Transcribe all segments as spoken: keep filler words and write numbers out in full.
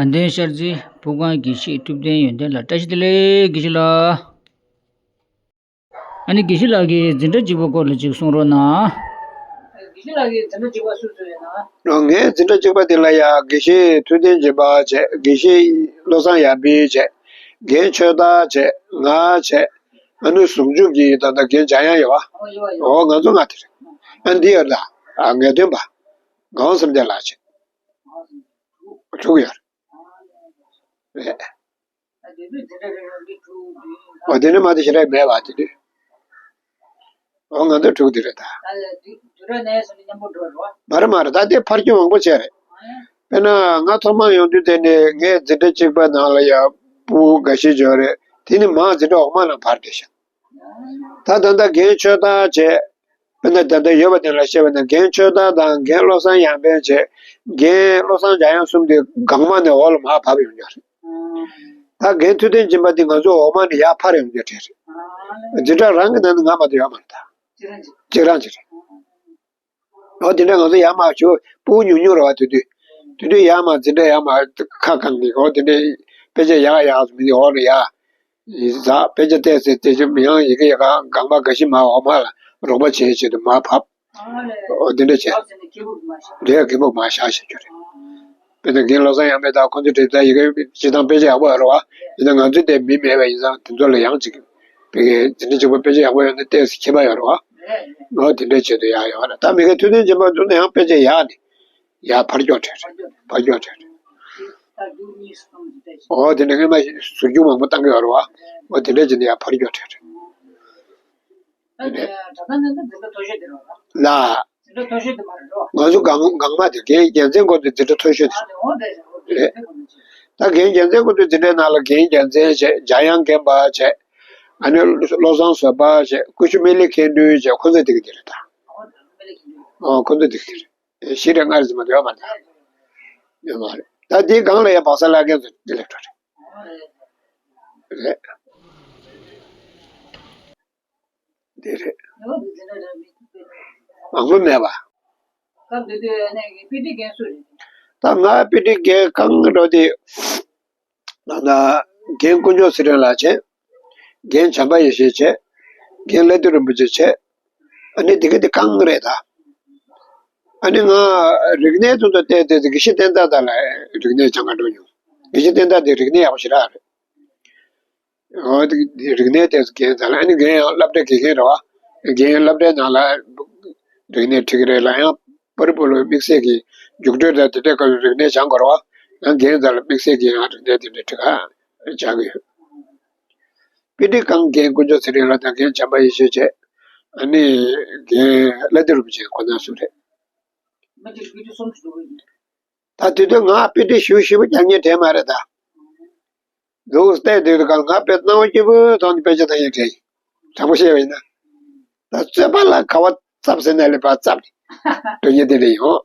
ཡོན་ཏན་ཤར་རྩེ་ཕུར་སྒང་དགེ་བཤེས་ཐུབ་བསྟན་ཡོན་ཏན་ལགས། བཀྲ་ཤིས་བདེ་ལེགས་དགེ་བཤེས་ལགས། ཨ་ནི་དགེ་བཤེས་ལགས་ཀྱིས་འཛིན་གྲྭ་གཅིག་པ་སྐོར་ལ་ཅིག་གསུང་རོགས་གནང་། དགེ་བཤེས་ལགས་ཀྱི་འཛིན་གྲྭ་གཅིག་པ་སུ་སུ་ཡོད་ན། ཨོ། ངའི་འཛིན་གྲྭ་གཅིག་པ་དེ་ལ་ཡ་དགེ་བཤེས་ཐུབ་བསྟན་སྦྱིན་པ་བྱས། དགེ་བཤེས་བློ་བཟང་ཡར་འཕེལ་བྱས། རྒན་ཆོས་དར་བྱས། ང་བྱས། ཨ་ནི་ཟུང་འཇུག་གི་ད་ལྟ་རྒན་འཇམ་དབྱངས་ཡོད་པ། ཨོ་ཡོད་ཡོད། ཨོ་ང་ཚོ་ལྔ་དེ་རེད། ཨ་འདི་ཡོད་ད། ཨ་ངེས་སྟོན་པ། ངག་དབང་བསམ་གཏན་ལགས་བྱས། དྲུག་ཡོད་རེད། ཨོ་དེ་ནི་མ་དེ་ཞེ་དྲག་མེད་པ་དེ་དུས། ཨོ་ང་ཚོ་དྲུག་དེ་རེད་ད། མ་རེད་མ་རེད། ད་དེ་ཕར་སྐྱོད་མང་པོ་བྱས་རེད། དཔེར་ན་ང་ཐོག་མར་ཡོང་དུས་དེ་ནི་ངའི་འཛིན་གྲྭ་གཅིག་པ་ནང་ལ་ཡ་ཕྲུ་གུ་འགའ་ཤས་ཡོད་རེད། དེ་ནི་མ་འཛིན་གྲྭ་འོག་མ་ནང་ཕར་བསྡད་ཤག་ད་ད་ལྟ་རྒན་ཆོས་དར་བྱས། དཔེར་ན་ད་ལྟ་ཡོད་པ་དེ་ལ་བཤད་པ་ན་རྒན་ཆོས་དར་དང་རྒན་བློ་བཟང་ཡར་འཕེལ་བྱས། རྒན་བློ་བཟང་འཇམ་དབྱངས་གསུམ་དེ་སྒང་མ་ནས་འོག་ལ་མར་བབས་ཡོང་རྒྱུ་རེད། ད་རྒན་ཐུབ་བསྟན་སྦྱིན་པ་འདི་ང་ཚོ་འོག་མ་ནས་ཡར་འཕར་ཡོང་རྒྱུ་དེ་རེད། འཛིན་གྲྭ་རང་གི་ནང་ནས་ང་མ་གཏོགས་ཡོད་མ་རེད་ད། གཅིག་རང་གཅིག་རེད། འོ་དེ་འདྲ་ང་ཚོ་ཡར་མར་ཞུ་ཕྲུ་གུ་ཉུང་ཉུང་རེད་བ། དེ་དུས་དེ་དུས་ཡར་མར་འཛིན་གྲྭ་ཡར་མར་ཁ་གང་གི་འོ་དེ་འདྲ་དཔེ་ཆ་ཡག་ཡག་མི་འདི་འོག་ལ་ཡར་ཡི་ཟ་དཔེ་ཆ་བལྟས་ཚེ་དེ་ཆུ་ཡང་ཡི་གེ་ཡི་གེ་སྒང་པ་འགའ་ཞིག་མར་འོག་མ་ལ་རོགས་པ་བྱེད་ཆེད་དུ་མར་བབས། འོ་དེ་འདྲ་བྱས། དེ་ཡང་རྒན་པོ་མར་བཞག་བྱེད་རྒྱུ་རེད། དཔེར་ན་རྒན་བློ་བཟང་ཡར་འཕེལ་དང་ཁོང་ཚོ་དེ་ད་ཡི་གེ་སྤྱིར་བཏང་དཔེ་ཆ་ཡག་པོ་ཡོད་རེད་བ། ཡིན་ན་ང་ཚོ་དེ་མི་མེད་པ་ཡིན་ཙང་དེ་ཚོ་ལ་ཡང་ཅིག་དཔེ་འཛིན་གྲྭ་གཅིག་པ་དཔེ་ཆ་ཡག་པོ་ཡོད་ན་ཏོག་ཙམ་ཁྱད་པར་ཡོད་རེད་བ། འོ་དེ་འདྲ་བྱེད་དུ་ཡག་ཡོད་རེད། ད་མི་ཁའི་ཐུབ་བསྟན་སྦྱིན་པ་ཚོ་ནི་ཡང་དཔེ་ཆ་ཡག་ནི་ཡར་ཕར་སྐྱོད་བྱས་རེད། ཕར་སྐྱོད་བྱས་རེད། འོ་དེ་འདྲ་སྔོན་མ་ཞིག་ཟུར་རྒྱུག་མང་པོ་བཏང་གི་ཡོད་རེད་བ། འོ་དེ་འདྲ་བྱས་ནས་ཡར་ཕར་སྐྱོད་བྱས་རེད། ད་དེ་ད་ལྟ་ནི་འཛིན་གྲྭ་མཐོ་ཤོས་དེ་རེད་བ། ལགས། འཛིན་གྲྭ་མཐོ་ཤོས་དེ་མ་རེད་བ། ང་ཚོ་སྒང་སྒང་མ་དེ་རྒན་རྒྱལ་མཚན་སྐོར་དེ་འཛིན་གྲྭ་མཐོ་ཤོས་དེ་རེད། ད་རྒན་རྒྱལ་མཚན་སྐོར་དེ་འཛིན་གྲྭའི་ནང་ལ་རྒན་རྒྱལ་མཚན་བྱས། འཇམ་དབྱངས་རྒན་པ་བྱས། ཨ་ནི་བློ་བཟང་བཟོད་པ་བྱས། ཀུ་ཤུ་སྨན་བླའི་མཁན་སྤྲུལ་བྱས། ཁོ་ཚོ་དེ་ག་དེ་རེད་ད། ཨོ་ཁོ་ཚོ་དེ་ག་དེ་རེད། བཞི་རེ་ལྔ་རེ་ཙམ་མ་གཏོགས་ཡོད་མ་རེད། ཡོད་མ་རེད། ད་དེའི་སྒང་ལ་ཡང་བག་ས་ལག་རྒན་ཚོ་དེ་ལས་འཕྲོ་རེད། རེད། དེ་རེད། མང་པོ་མེད་པ། ད་ང་པི་ཏི་རྒན་རྐང་འགྲོ་དེ། ད་ལྟ་རྒན་དཀོན་མཆོག་ཚེ་རིང་ལགས་བྱས། རྒན་བྱམས་པ་ཡེ་ཤེས་བྱས། རྒན་བླ་སྡེ་རིན་པོ་ཆེ་བྱས། ཨ་ནི་དེ་ག་དེ་རྐང་རེད་ད། ཨ་ནི་ང་རིག་གནས་ཚོ་དང་བལྟས་ཏེ་དགེ་བཤེས་བསྟན་དར་དག་ལ་རིག་གནས་སྦྱང་ག་འགྲོ་མྱོང་། དགེ་བཤེས་བསྟན་དར་དེ་རིག་གནས་ཡག་པོ་ཞེ་དྲག་རེད། འོ་དེ་རིག་གནས་དེ་རྒན་རྩ་ལ། ཨ་ནི་རྒན་ཡང་སློབ་གྲྭ་དགེ་རྒན་རེད་བ། རྒན་སློབ་གྲྭའི་ནང་ལ་རིག་གནས་ཁྲིད་ཀྱི་རེད་ལ། ཡང་པར་པོ་ལོ་དམིགས་བསལ་གྱི་རྒྱུགས་སྤྲོད་དང་དེ་འདྲའི་སྐབས་རིག་གནས་སྦྱང་དགོས་རེད་བ། ཡང་རྒན་རྩ་ལ་དམིགས་བསལ་གྱི་ཡང་རིག་གནས་དེ་འདྲ་ཁྲིད་ག་སྦྱང་གི་ཡོད། པི་ཏི་རྐང་རྒན་དཀོན་མཆོག་ཚེ་རིང་ལགས་དང་རྒན་བྱམས་པ་ཡེ་ཤེས་བྱས། ཨ་ནི་རྒན་བླ་སྡེ་རིན་པོ་ཆེ་ཁོ་རང་གསུམ་རེད། ད་དེ་དུས་ང་པི་ཏི་ཞེ་པོ་ཞེ་པོ་རྒྱག་མཁན་དྲན་མ་རེད་ད། འདུག་བལྟས་དུས་གང་ང་དཔེ་སྣང་བ་སྐྱིད་པོའི་ཐོག་ནས་དཔེ་ཆ་ལྟ་མཁན་དྲན། དྲང་པོ་བཤད་པ་ཡིན་ན། ད་རྩོད་པ་ལ་ག་བ་རྩབ་ཟེར་ན་ལེ་བ་རྩབ་ནས་འགྲོ་མཁན་དེ་འདྲ་ཡོང་།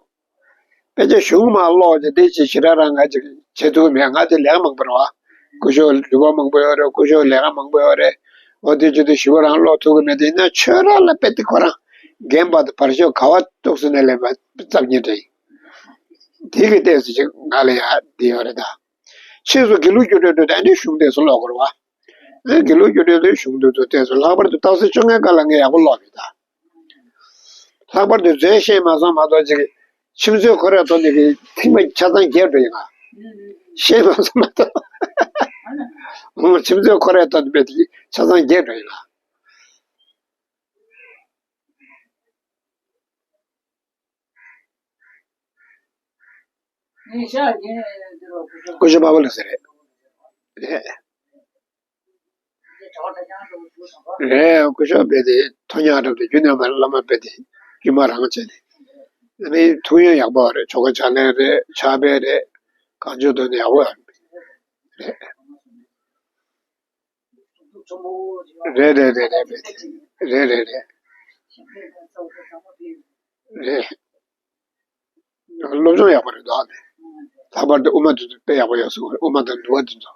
དཔེ་ཆ་གཞུང་མ་ཀློག་ཅིག་དེ་ཅིག་ཞེ་དྲག་རང་ང་ཅིག་བྱེད་ཐུབ་ཀྱི་མེད། ང་དེ་ལས་ཀ་མང་པོ་རེད་བ། སྐུ་ཞབས་འབྲི་བ་མང་པོ་ཡོད་རེད། སྐུ་ཞབས་ལས་ཀ་མང་པོ་ཡོད་རེད། འོ་དེ་ཅིག་དེ་ཞེ་པོ་རང་ཀློག་ཐུབ་ཀྱི་མེད། དེ་ཡིན་ན་ཆོས་ར་ལ་དཔེ་དེ་ཁོ་རང་རྒན་པ་དང་བར་ཤོག་ག་བ་གཏུགས་ཟེར་ན་ལེ་བ་རྩབ་མཁན་དྲན། དེ་གི་ལྟས་སུ་ཅིག་ང་ལ་ཡ་བསྡད་ཡོད་རེད་ད། ཕྱིས་སུ་དགེ་ལུགས་རྒྱུགས་སྤྲོད་དུས་ཨ་ནི་གཞུང་དེ་ཚོ་ཀློག་དགོས་རེད་བ། ཨ་དགེ་ལུགས་རྒྱུགས་སྤྲོད་དུས་གཞུང་དེ་ཚོ་དེ་ཚོ་ལྷག་པར་དུ་སྟག་གཟིག་བཅོ་ལྔའི་སྐབས་ལ་ངས་ཡག་པོ་ཀློག་མེད་ད། ལྷག་པར་དུ་མཛོད་ཤེས་མ་སོང་མ་གཏོགས་ཅིག་ཁྱིམ་མཚེས་ཁོ་རའི་ཐོག་ནས་ཀྱི་ཐེངས་མ་ཆ་ཚང་བརྒྱབ་འགྲོ་ཡིན་ང་། ཤེས་མ་སོང་མ་གཏོགས། ཁྱིམ་མཚེས་ཁོ་རའི་ཐོག་ནས་དཔེ་དེ་ཆ་ཚང་བརྒྱབ་འགྲོ་ཡིན་ང་། སྐུ་ཞབས་པ་པོ་ལགས་ཟེར་རེད། རེད། རེད། སྐུ་ཞབས་དཔེ་དེ་ཐོ་ཉག་འགྲམ་དུ་རྒྱུན་ནས་མ་བླ་མ་དཔེ་དེ་རྒྱུན་མ་རང་བྱས་ནས། ཨ་ནི་ཐུགས་ཡོན་ཡག་པོ་རེད། ཆོ་ག་ཕྱག་ལེན་རེད། ཕྱག་དཔེ་རེད། གང་བྱུང་དུ་ནས་ཡག་པོ་རེད། རེད་རེད་རེད་རེད། རེད་རེད་རེད་རེད། རེད། སློབ་སྦྱོང་ཡག་པོ་རེད་འདུག་ཨ་ནི། ལྷག་པར་དུ་དབུ་མ་དེ་ཚོ་དཔེ་ཡག་པོ་ཡག་སོང་རེད། དབུ་མ་དང་འདུལ་བ་དེ་ཚོ།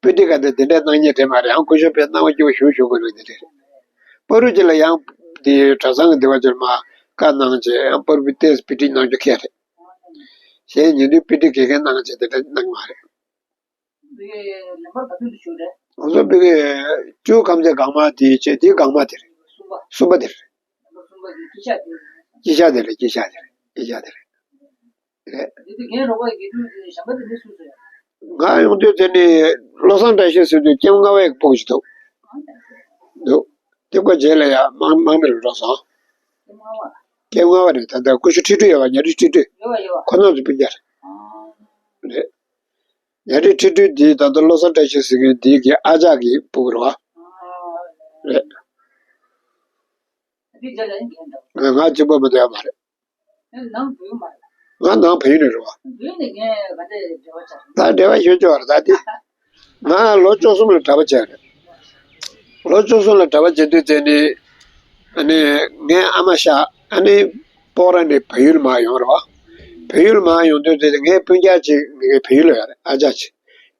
པི་ཏི་ག་དེ་དེ་འདྲ་གནང་མཁན་དྲན་མ་རེད། ཡང་སྐུ་ཞབས་དཔེ་གནང་བ་སྐྱིད་པོ་ཞུ་ཞུ་དགོས་རེད། དེ་རེད། བར་དུ་ཅིག་ལ་ཡང་དེ་གྲྭ་ཚང་གི་སྡེ་བ་ཅིག་ལ་མར་བཀའ་གནང་བྱས་ཡང་བར་དུ་ཏོག་ཙམ་པི་ཏི་གནང་རྒྱུ་ཁེལ་རེད། གཞན་ཉེ་དུས་དཔེ་ཁྲིད་དགེ་རྒན་གནང་བྱས་དེ་འདྲ་གནང་བ་རེད། ལེགས་པར་ག་དུས་ལ་ཞུགས་རེད། ང་ཚོ་དཔེ་ཁྲིད་བཅུ་ཁམས་ཚན་གང་མ་དེ་བྱས་དེ་གང་མ་དེ་རེད། གསུམ་པ། གསུམ་པ་དེ་རེད། ལེགས་པར་གསུམ་པ་གི་དཀྱིལ་ཆག་དེ། དཀྱིལ་ཆག་དེ་རེད། དཀྱིལ་ཆག་དེ་རེད། དཀྱིལ་ཆག་དེ་རེད། རེད། དེ་དུས་རྒན་རོགས་པ་དགེ་ཕྲུག་དེ་གཞན་པ་དེ་ནི་སུ་སུ་ཡོད། ང་ཡོང་དུས་དེ་ནི་བློ་བཟང་བཀྲ་ཤིས་ཟེར་དུས་ཀེམ་ལྔ་པའི་ཕྲུ་གུ་ཞིག་འདུག་འདུག་དེ་ཁོ་རྗེས་ལ་ཡ་དམག་དམག་མི་ལ་འགྲོ་སོང་། ཀེམ་ལྔ་པ་རེད། ད་ལྟ་ཀུ་ཤུ་ཁྲི་སྤྲུལ་ཡོད་པ། ཉ་ཁྲི་ཁྲི་སྤྲུལ། ཡོད་པ་ཡོད་པ། ཁོ་རྣམ་ཚོ་སྤུན་ཀྱག་རེད། ཨ། རེད། ཉ་ཁྲི་ཁྲི་སྤྲུལ་འདི་ད་ལྟ་བློ་བཟང་བཀྲ་ཤིས་ཟེར་མཁན་འདི་གི་ཨ་ཅག་གི་ཕྲུ་གུ་རེད་པ། ཨ། རེད། འདི་རྗེས་ལ་ཡིན་རྒན་འདྲ་བོ། ང་ང་གཅིག་པོ་མི་འདྲ་བ་མ་རེད། ནང་བོད་མ་རེད། ང་ནང་བལ་ཡུལ་ནས་རེད་པ། བོད་ནས་ངས་ག་འདྲས་འབྲེལ་བ་བྱ། ད་འབྲེལ་བ་ཞུ་ཆོག་རེད། ད་དེ་ང་ལོ་བཅུ་གསུམ་ལ་གྲྭ་པ་བྱས་རེད། ལོ་བཅུ་གསུམ་ལ་གྲྭ་པ་བྱེད་དུས་དེ་ནི་ཨ་ནི་ངའི་ཨ་མ་ཤག་ཨ་ནི་སྤོག་ར་ནས་བལ་ཡུལ་མར་ཡོང་རེད་པ། བལ་ཡུལ་མར་ཡོང་དུས་དེ་ནི་ངའི་སྤུན་ཀྱག་ཅིག་ངའི་བལ་ཡུལ་ལ་ཡོད་རེད། ཨ་ཅག་ཅིག་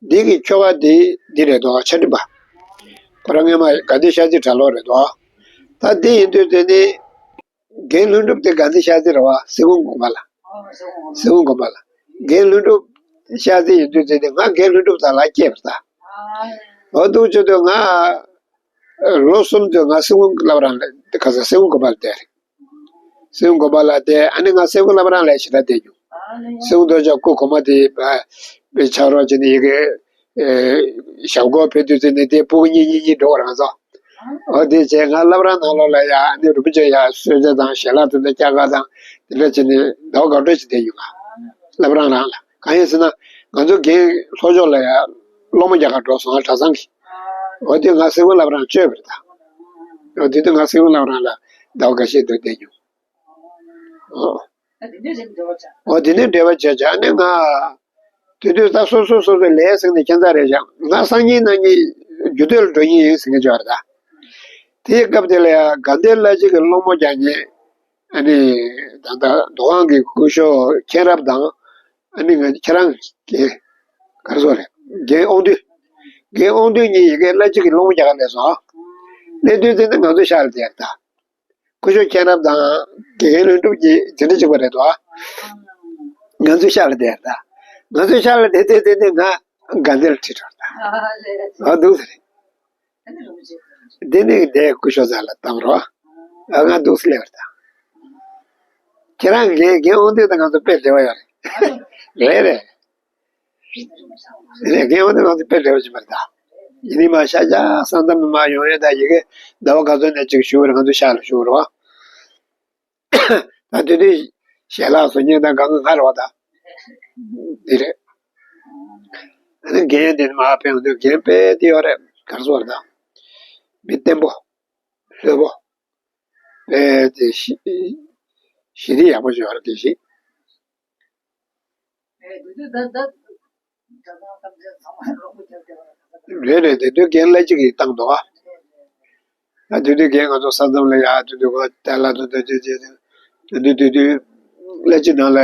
འདི་གི་ཁྱོ་ག་འདི་འདི་རེད་འདུག་ཆ་འགྲིག་པ། ཁོ་རང་སྔོན་མ་དགའ་ལྡན་ཤར་རྩེ་གྲྭ་ལོག་རེད་འདུག་ད་འདི་ཡིན་དུས་དེ་ནི། རྒན་ལྷུན་གྲུབ་དེ་དགའ་ལྡན་ཤར་རྩེ་རེད་པ། སྲིན་གོང་དགོན་པ་ལ། སྲིན་གོང་དགོན་པ་ལ། རྒན་ལྷུན་གྲུབ་ཤར་རྩེ་ཡིན་དུས་ཚེ་དེ་ང་རྒན་ལྷུན་གྲུབ་དང་ལ་སྐྱེས་པ་རེད། འོ་འདུག་བྱེད་དུས་ང་ལོ་གསུམ་དུས་ང་སྲིན་གོང་བླ་བྲང་ལ་ག་ས་སྲིན་གོང་དགོན་པ་ལ་བསྡད་རེད། སྲིན་གོང་དགོན་པ་ལ་བསྡད། ཨ་ནི་ང་སྲིན་གོང་བླ་བྲང་ལ་ཞེ་དྲག་བསྡད་མྱོང་། སྲིན་གོང་རྡོ་རྗེ་སྐུ་གོང་མ་དེ་པའི་ཕྱག་རོགས་བྱས་ནས་ཡི་གེ་ཞབས་སྐོར་ཕེབས་དུས་ཚེ་ནས་དེ་ཕྲུ་གུ་གཉིས་གཉིས་གཉིས་འགྲོ་བ་རང་ཚོ། འོ་དེ་བྱས་ང་བླ་བྲང་ནང་ལོགས་ལ་ཡ་ཨ་ནི་རིན་པོ་ཆེ་ཡ་གསོལ་ཇ་དང་ཞལ་ལག་དེ་འདྲ་སྐྱ་ཀ་དང་དེ་འདྲ་བྱས་ནས་ཟླ་བ་དགའ་སྤྲོ་ཅིག་བསྡད་ཡོད། ང་བླ་བྲང་རང་ལ་གང་ཡིན་ཟེར་ན་ང་ཚོ་རྒན་ལྷོ་ཕྱོགས་ལ་ཡ་སློབ་མ་རྒྱག་གར་འགྲོ་སོང་ང་གྲྭ་ཚང་གི། འོ་དེ་ང་སྲིན་གོང་བླ་བྲང་བཅོས་པ་རེད་ད། འོ་དེ་དུས་ང་སྲིན་གོང་བླ་བྲང་ལ་ཟླ་བ་འགའ་ཤས་འདུག་བསྡད་མྱོང་། འོ། ཨ་དེ་འདྲའི་རིགས་འབྲེལ་བ་བྱ། འོ་དེ་ནས་འབྲེལ་བ་བྱས་བྱས་ནས་ང་། དེ་དུས་ད་སོ་སོ་སོ་སོའི་ལས་ཟེར་ནས་ཁྱད་མཚར་རེད་ཀྱང་ང་སང་ཉིན་གནངས་ཉིན་རྒྱུ་སྟོད་ལ་འགྲོ་ཉིན་ཡིན་ཟེར་མཁན་ཅིག་ཡོད་རེད་ད། དེའི་སྐབས་དེ་ལ་ཡང་དགའ་ལྡན་བླ་སྤྱི་གི་སློང་མོ་རྒྱག་མཁན། ཨ་ནི་ད་ལྟ་མདོ་ཁམས་ཀྱི་སྐུ་ཞབས་མཁྱེན་རབ་དང་། ཨ་ནི་ང་ཁྱེད་རང་རྒན་ག་རེ་ཟེར་རེད། རྒན་དབང་འདུས། རྒན་དབང་འདུས་གཉིས་ཡི་གེ་བླ་སྤྱི་གི་སློང་མོ་རྒྱག་ག་སླེབས་སོང་། སླེབས་དུས་དེ་ནི་ང་ཚོའི་ཤག་ལ་བསྡད་ད། སྐུ་ཞབས་མཁྱེན་རབ་དང་དགེ་རྒན་ལྷུན་གྲུབ་ཀྱིས་དེ་འདྲ་བྱས་པ་རེད་དོ། ང་ཚོའི་ཤག་ལ་བསྡད་ད། ང་ཚོའི་ཤག་ལ་བསྡད་དེ་དེ་ནི་ང་དགའ་ལྡན་ལ་ཁྲིད་འགྲོ་ད། ཨ་འདུག་ཟེར། དེ་ནི་དེ་སྐུ་ཞབས་རྩ་ལ་བཏང་རོགས། ཨ་ང་འདུག་སེ་སླེབས་པ་རེད་ད། ཁྱེད་རང་རྒན་རྒན་དབང་འདུས་དང་ང་ཚོ་དཔེ་འབྲེལ་བ་ཡོད་རེད། རེད་རེད། རེད་རྒན་དབང་འདུས་ང་ཚོ་དཔེ་འབྲེལ་བ་ཅིག་མ་རེད་ད། ཡིན་ནི་མ་ཤག་ཤག་ས་མཚམས་མ་ཡོང་ཡས་ད་ཡི་གེ་ཟླ་བ་ག་ཚོད་ནས་ཅིག་ཞུ་རེད། ང་ཚོ་ཤག་ལ་ཞུ་རོགས། ད་དེ་དུས་ཞལ་ལག་བཟོ་མཁན་དང་གང་ག་ང་རེད་བ་ད། འདི་རེད། ཨ་ནི་རྒན་དེ་ནི་མ་ཕེབས་དུས་རྒན་དཔེ་དེ་ཡོད་རེད། ག་རེ་ཟེར་ད། མི་བརྟན་པོ། ལྷོད་པོ། དཔེ་དེ་ཞི་ཞི་བདེ་ཡག་པོ་ཅིག་ཡོད་རེད་དེ་ཞིག་རེད་རེད། དེ་དུས་རྒན་བླ་སྤྱི་གིས་བཏང་འདུག་ཨ། ད་དེ་དུས་རྒན་ང་ཚོ་ས་མཚམས་ལ་ཡ་དེ་དུས་ཁོ་ཏཱ་ལ་དུ་དུ་དུ་དུ་དུ་དུ་དུས་བླ་སྤྱི་ནང་ལ་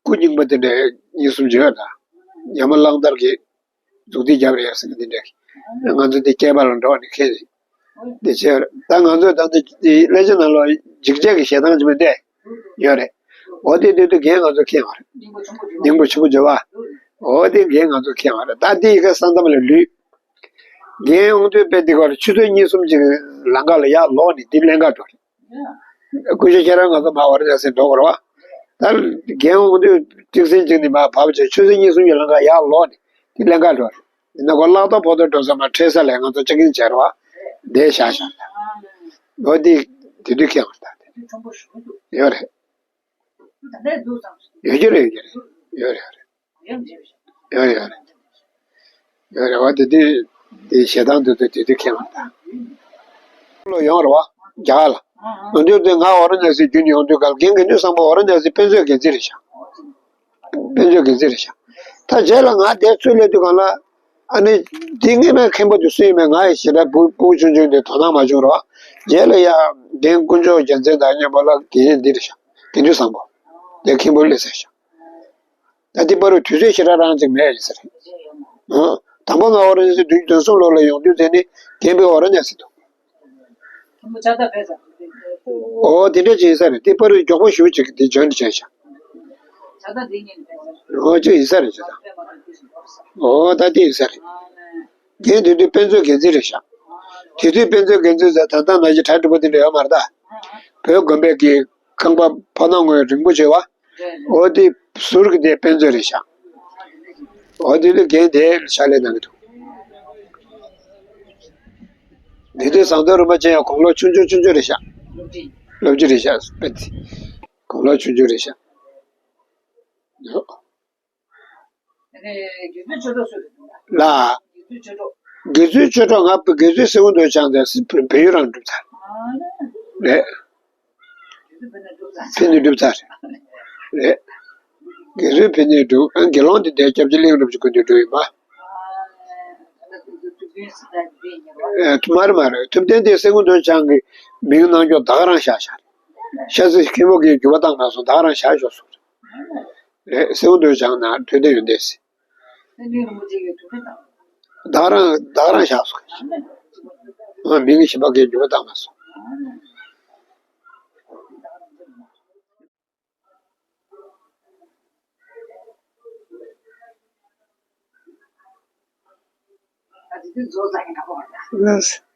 སྐུ་རྙིང་པ་དེ་འདྲ་གཉིས་གསུམ་བྱོས་ད། ཉ་མ་གླང་དར་གྱི་མཛུབ་ཐེལ་རྒྱབ་རེད་ཟེར་གི་དེ་འདྲ། ང་ཚོ་དེ་སྐྱེས་པ་ལ་འགྲོ་བ་ནི་ཁེལ་རེད། དེ་བྱས་ད་ང་ཚོས་ད་ལྟ་དེ་བླ་སྤྱི་ནང་ལ་འཇིགས་བྱེད་ཀྱི་ཞེ་སྡང་ཅིག་མི་འདྲ་ཡོད་རེད། འོ་དེ་དུས་དུས་རྒན་ང་ཚོ་མཁྱེན་པ་རེད། སྙིང་པོ་ཆེན་པོ་བརྗོད་པ། འོ་དེ་རྒན་ང་ཚོ་མཁྱེན་པ་རེད། ད་དེ་ཡི་གེ་ས་མཚམས་ལ་ལུས། རྒན་དབང་འདུས་དཔེ་འདི་གར་ཆུ་ཚོད་གཉིས་གསུམ་ཅིག་ལམ་ཁ་ལ་ཡར་ལོག་ནས་འདི་ལེན་ག་འགྲོ་རེད། སྐུ་ཞབས་ཁྱེད་རང་ང་ཚོ་མར་ཝ་ར་ཎ་སི་འགྲོ་དགོས་རེད་བ། ད་རྒན་དབང་འདུས་ཏིག་སེ་གཅིག་ནས་མར་བབས་བྱས་ཆུ་ཚོད་གཉིས་གསུམ་གྱི་ལམ་ཁ་ཡར་ལོག་ནས་འདི་ལེན་ག་འགྲོ་རེད། ཡིན་ན་ཁོ་ལག་ཐོག་ཕོ་ཐོག་འགྲོ་ས་མར་ཁྲལ་ས་ལ་ང་ཚོ་ཅིག་ཡིན་བྱས་རེད་བ། འདི་བཞག་བཞག་ལོ་འདི་དེ་དུས་ཁེངས་པ་རེད། ད་དེ་ཡོད་རེད། ཡོད་ཀྱི་རེད། ཡོད་ཀྱི་རེད། ཡོད་རེད། ཡོད་རེད། ཡོད་རེད། ཡོད་རེད། ཡོད་རེད་བ། དེ་དུས་དེ་ཞེ་སྡང་དུ་དུ་དེ་དུས་ཁེངས་པ་དང་། ལོ་ཡོང་རེད་བ། རྒྱ་གར་ལ། ཡོང་དུས་དེ་ང་ཝ་ར་ཎ་སི་བརྒྱུད་ནས་ཡོང་དུས་ག་ལ་རྒན་དགེ་འདུན་བཟང་པོ་ཝ་ར་ཎ་སི་དཔེ་མཛོད་འགན་འཛིན་རེད་ཤག་དཔེ་མཛོད་འགན་འཛིན་རེད་ཤག་ད་རྗེས་ལ་ང་དེར་ཚུར་སླེབས་དུས་གང་ལ། ཨ་ནི་དེ་སྔོན་མའི་མཁན་པོ་དེ་སུ་ཡིན་མིན་ང་ཡི་ཞེ་དྲག་ཕྲུ་གུ་ཆུང་ཆུང་དེ་དོ་སྣང་མ་བྱུང་རེད་བ། རྗེས་ལ་ཡ་རྒན་དཀོན་མཆོག་རྒྱལ་མཚན་དང་མཉམ་པོ་ལ་དགེ་རྒན་འདི་རེད་ཤག་དགེ་འདུན་བཟང་པོ། དེ་མཁན་པོ་སླེབས་ཚར་ཤག་ད་དེ་བར་དུས་ཚོད་ཞེ་དྲག་རིང་ཅིག་མེད་ཡིན་ས་རེད། ཨང་། དང་པོ་ང་ཝ་ར་ཎ་སི་བདུན་ཅུ་དོན་གསུམ་ལོ་ལ་ཡོང་དུས་དེ་ནི་རྒན་པའི་ཝ་ར་ཎ་སི་འདུག་ཁྱིམ་པ་ཆགས་སྡང་བས་ཙམ་རེད། འོ་དེ་འདྲ་ཅིག་ཡིན་ས་རེད། དེ་བར་མགྱོགས་པོ་ཞེ་པོ་ཅིག་དེ་འཇོན་ནས་བྱས་ཤག་འོ་ཅོ་ཡིན་ས་རེད་ཅོ་ད། འོ་ད་དེ་ཡིན་ས་རེད། རྒན་དེ་དུས་དཔེ་མཛོད་འགན་འཛིན་རེད་ཤག་དེ་དུས་དཔེ་མཛོད་འགན་འཛིན་ཟེར་ད་ལྟ་ནང་བཞིན་གྲ་སྒྲིག་པོ་དེ་འདྲ་ཡོད་མ་རེད་ད། བོད་དགོན་པའི་གི་ཁང་པ་ཕོ་ནང་ངོས་རིང་པོ་བྱས་པ། འོ་དེ་ཟུར་གི་དེ་དཔེ་མཛོད་རེད་ཤག་འོ་དེ་ལས་རྒན་དེ་ཕྱག་ལས་གནང་གི་འདུག་དེ་དུས་ཟམ་གདོང་རིན་པོ་ཆེ་ཡང་དགུང་ལོ་ཆུང་ཆུང་ཆུང་ཆུང་རེད་ཤག་སློབ་ཕྲུག་རེད་ཤག་དཔེ་དེ། དགུང་ལོ་ཆུང་ཆུང་རེད་ཤག་ལ། དགེ་ཚུལ་ཆོས་གྲོགས་ང་དགེ་ཚུལ་སེ་གོ་མདོ་ཆང་དེ་བལ་ཡུལ་རང་སྒྲུབ་ཚར། རེད། ཕན་ནུས་སྒྲུབ་ཚར། རེད། དགེ་ཚུལ་ཕན་ནུས་སྒྲུབ་ཨ་དགེ་སློང་དེ་དེ་སྐྱབས་རྗེ་གླིང་རིན་པོ་ཆེ་སྐུ་མདུན་སྒྲུབ་ཡིན་པ། ཨེ་མ་རེད་མ་རེད། ཐུབ་བསྟན་དེ་སེ་གོ་མདོ་ཆང་གི་མིང་གནང་ཀྱོག་ད་ག་རང་བཞག་བཞག་ཤ་ཚ་མཁན་པོ་གིས་འགྱུར་བ་བཏང་མ་སོང་ད་ག་རང་བཞག་ཤོག་སོང་། རེད། སེའུ་འདོད་ཆང་ན་འདོད་དེ་ཡོད་འདས། ད་རང་ད་རང་བཞག་སོང་། ང་མི་གི་ཞིམ་པ་གས་འགྱུར་བ་བཏང་མ་སོང་། ལགས།